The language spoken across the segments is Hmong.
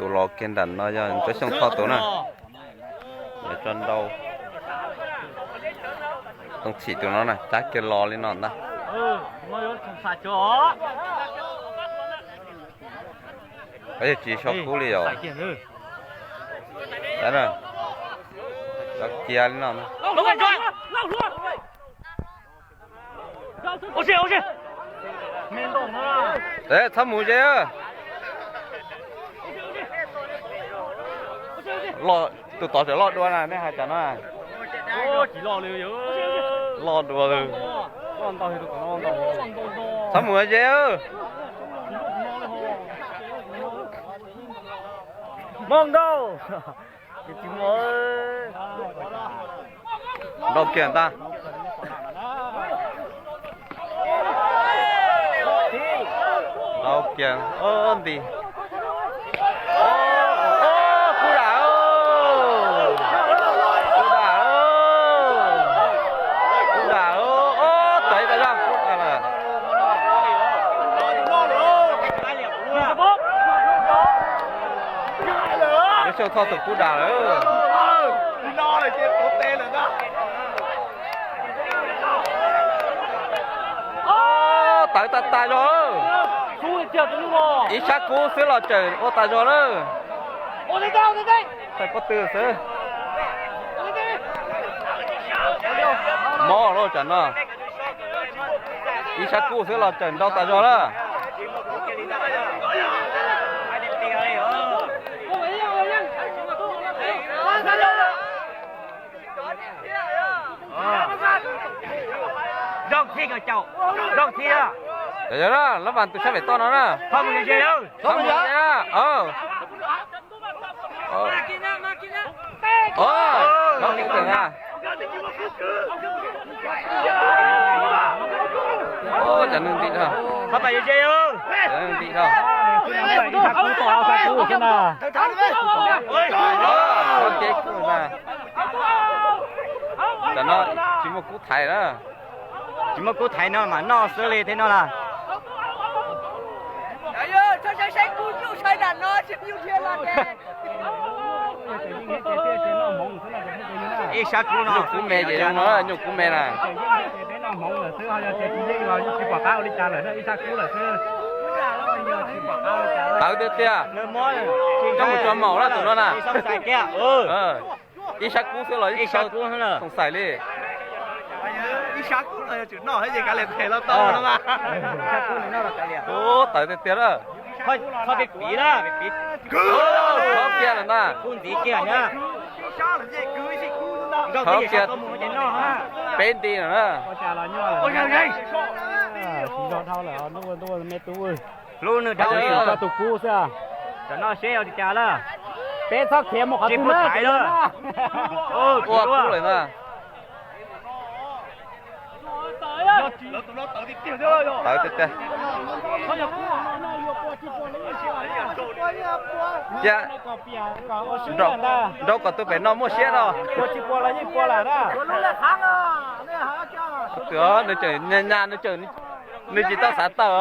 Tus los kiag nram no yog Tsob Xyooj Thoj tus na. Yuav tso nrau Tooj Txhim tus no na, cab kiag los li no ntag. Yog tsis so kub li os. Cov cia li no na. Txhob mus ze. Tus tod tseem loj dua na, nej hais cas no? Loj dua. Txhob mus ze. Moo nkauj. Nrau kiag ntag. Nrau kiag nti. Kub dam, kub dam, kub dam, tawv tas zog. Tsob Xyooj Thoj tus kub dam lawm. Tawv tas tas zog. Ib sab kub xwb los tseem ua tas zog lawm. Thaij pob tw xwb. Mob lawm tsam no. Ib sab kub xwb los tseem nrau tas zog lawm. Zoo thiab, zoo thiab. Yog na, lab vas tus sab pem toj no na. Txhob mus ze na. Cov neeg ntim dhau. Cov neeg ntim dhau. Tam no tsis muaj kub thaiv na. Tsis muaj kub thaiv no mas noj xwb li thiab no las. Ib sab kub no, nyuj kub me ces zoo no, nyuj kub me na. Tawv tiag tiag. Coj mus tso maum na tus no na. Ib sab kub xwb los ib sab kub xwb, xoom xaim li. Ib sab kub no yog tseem noj thiab ces kav liam them los tau no mas. Ub, tawv tiag tiag lawm. Thawb kiag lawm na. Thawb kiag. Peb nti lawm na. Tsis zoo dhau lawm, ntuj ntuj me tub. Hlub nws dhau li. Tso tus kub xwb. Tam no seb ua li cas lawm. Peb txhob khiav mus qhov twg na. Ua kub lawm na. Tawv tiag tiag. Cia nrau kom tus pem no muaj siab no. Nws tseem nyas nyas, nws tseem, nws tsis tau xav tawm os.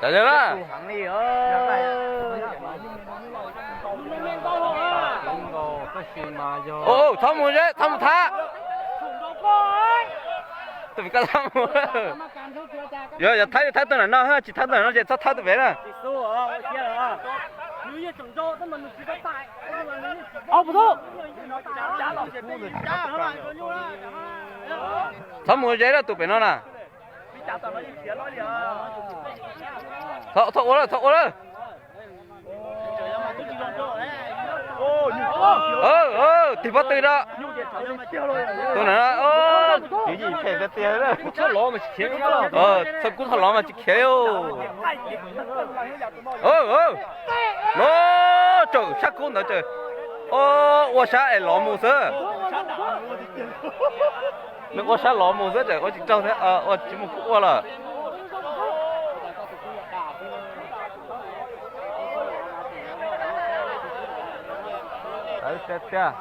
Tawm na. Txhob mus, txhob mus thab. Tus pem ko txhob mus. Yog, yog thab, thab tuaj ntawm no, tsis thab ntawm no ces txhob thab tus pem na. Txhob mus ze lawm tus pem no na. Txhob ua lawm, txhob ua lawm. Tig pob tw rau tus na. Kwv yees phem tiag tiag. Txhob kub txhob lov mas tsis khiav li. No tsawm sab kub ntawd tsawm ua sab es lov mus xwb. Nws ua sab lov mus xwb, tseem ua tsis raug thiab, ua tsis muaj kub ua lawm. Tiag tiag.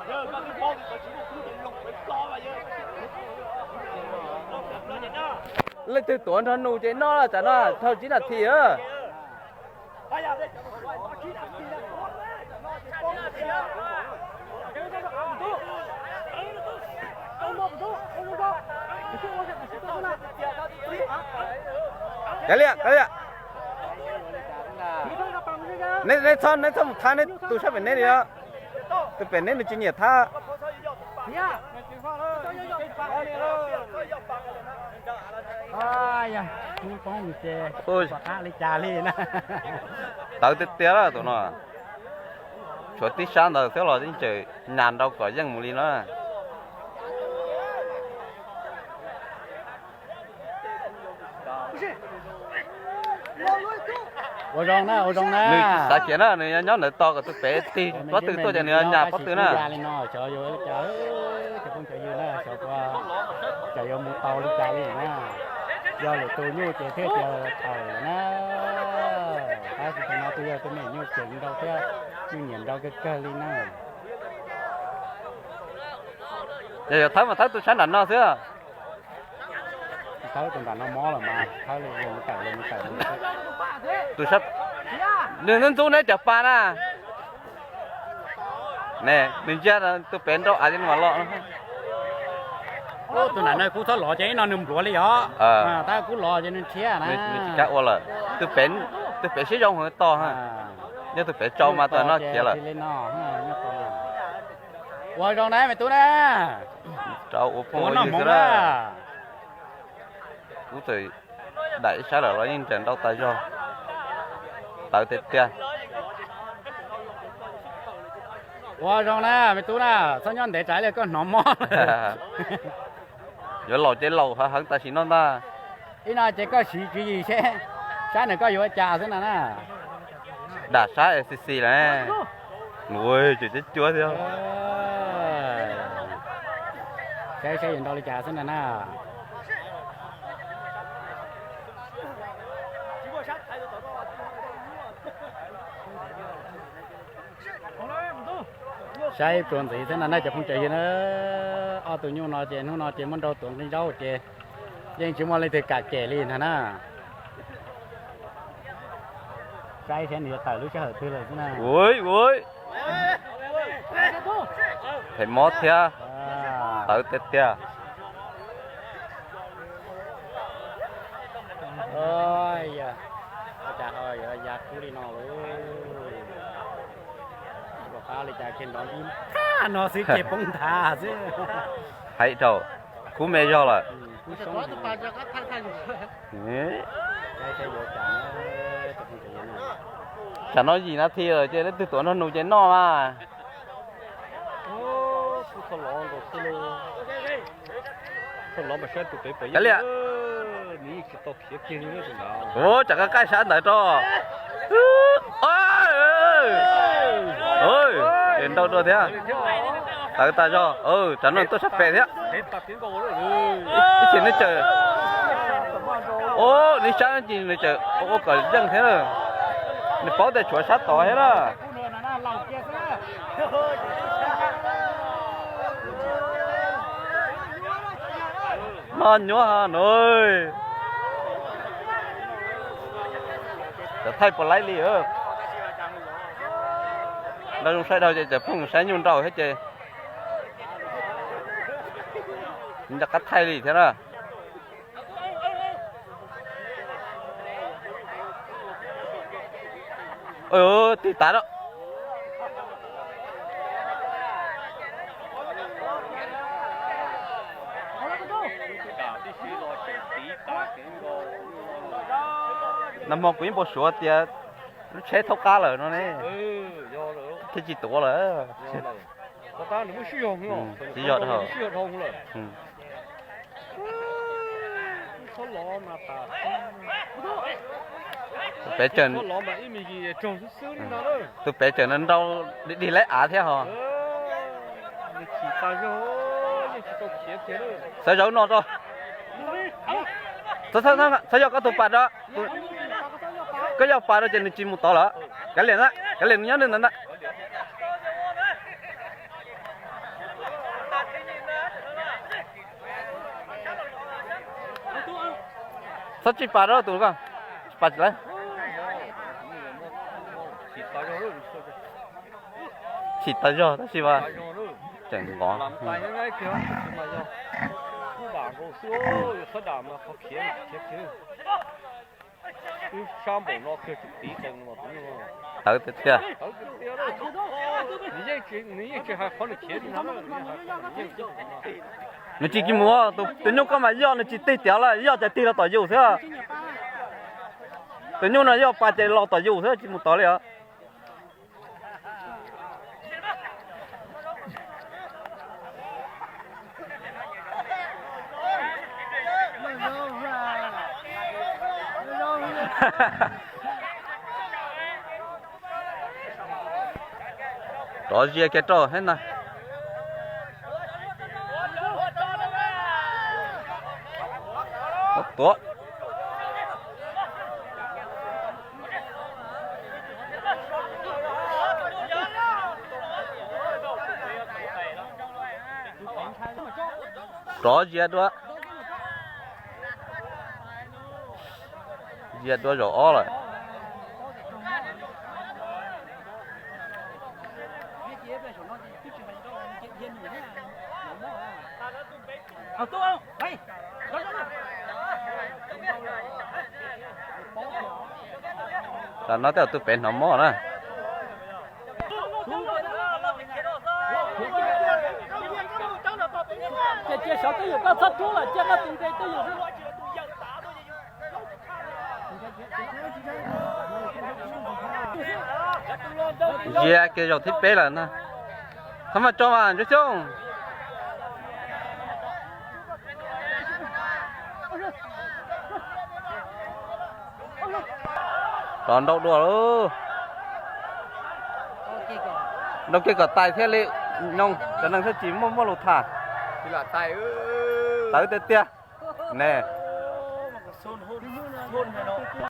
Leej twg tuav nrog nus ces noj, tsam no dhau tsib nas this. Kav liam, kav liam. Neb txhob, neb txhob mus thab neb tus sab pem neb li os. Tus pem neb nws tsis nyiam thab. Tawv tiag tiag lawm tus no. Tshuav tib sab ntawd xwb los yeej tseem nyas nrau kom yeej mus li no. Ua zoo na, ua zoo na. Nws xav kiag na, nws nyob ntawd tos kom tus pem tig pob tw tuaj ces nws nyas pob tw na. Li no xyov yuav li cas, cov phooj cov ywg na, xyov puas, xyov yuav mus tau li cas li na. Yog lwm tus nyuj ces thiaj tias tawm na. Tab sis tus no twb yog tus me nyuj ceev nrau thiab, nyuj nyiam nrau kawg kawg li na. Yog yuav thawb mas thawb tus sab nram no xwb. Thawb tus nram no mob lawm mas thawb li, tawm li, tawm li. Tus sab, nws ntxub neb cov pa na. Ne, nws ntsia tus pem nrau av li no los. Tus nram no kuv txhob lov ces ib no nws npluav li os. Tab kuv lov ces nws nrhiav na. Nws tsis kav ua lawm. Tus pem, tus pem siab zoo heev tos. Yog tus pem tsau mas tus no khiav lawm. Ua zoo na me tub na. Rau ua phooj ua ywg xwb na. Kuv txawm dam ib sab lawm los yeej nrawm nrau tas zog. Tawv tiag tiag. Ua zoo na me tub na, txhob nyob ntev tsam ib pliag koj hnov mob. Yuav laus ces laus heev heev tam sim no ntag. Ib no ces koj siv tswv yim seb sab nws koj yuav ua cas xwb no na. Dam sab es xis xis lawm. Ua, cem ceb cuab thiab. Saib saib yuav nrau li cas xwb na na. Saib pluas ntxiv thiab na nej cov phooj cov ywg na. Ob tug nyuj no ces hnub no ces muab nrau tuav nqi zaub ces yeej tsis muaj leej twg kam cem li ntag na. Saib saib nws yuav tawm lub sij hawm twg lawm xwb na. Ua, ua, phem mob thiab. Tawv tiag tiag. Cas ho yuav ya kub li no lauj? Pom qab li cas kiag nrov nti ntag no xwb ces poob nthav xwb. Hais rau, kub me zog lawm. Tsam no yim nas this lawm ces leej twg tuav nrog nus ces noj mas. Kav liam. Ua, tsam koj qaij sab ntawd rau. Ces nrau rau thiab. Tawv tas zog, tsam no tuaj sab pem thiab. Ib txhia neb tsaws. Ua, neb sab no ces nws tsaws ua kom yeej thiab na. Nws paub tias tshuav sab tod thiab na. Noj nyuaj no. Cov thaij puas laib li. Nrau zoo saib dhau ces cov phooj saib nyuj nrau thiab ces nco qab thaij li thiab na. Tig tav lawm. Nag hmo kuv yeej npau suav tias lub tsheb thaub qab lawm no ne, thiaj tsis tuav lawm. Tsis yog dhau. Pem tseem, tus pem tseem nrau dig laib av thiab ho. Xav zaum no rau. Txhob yog koj tus pas rau. Koj yog pas rau ces nws tsis mus tod lawm. Kav liam, kav liam nws nyob ntawm ntawd. Txhob tsij pas rau tus ko, tsis pas tsis lawm. Chim tas zog tab sis mas tseem nqov. Tawv tiag tiag. Nws tsis mus, tus nyuj koj mas yog nws tsis tig tiag lawm, yog tias tig los tom yus xwb. Tus nyuj no yog pas ces los tom yus xwb, tsis mus tod li os. Rov zias kiag rau hab na. Tuav. Rov zias dua. Zias dua zaum ob lawm. Tam no tej zaum tus pem hnov mob na. Zias kiag zaum thib peb lawm na. Thov mas tso mas Ntsuab Xyooj. Rov nrau dua lauj. Nrau kiag kom tais thiaj li nyob, cov neeg thiaj tsis muaj muaj lus tham. Tawv tiag tiag ne.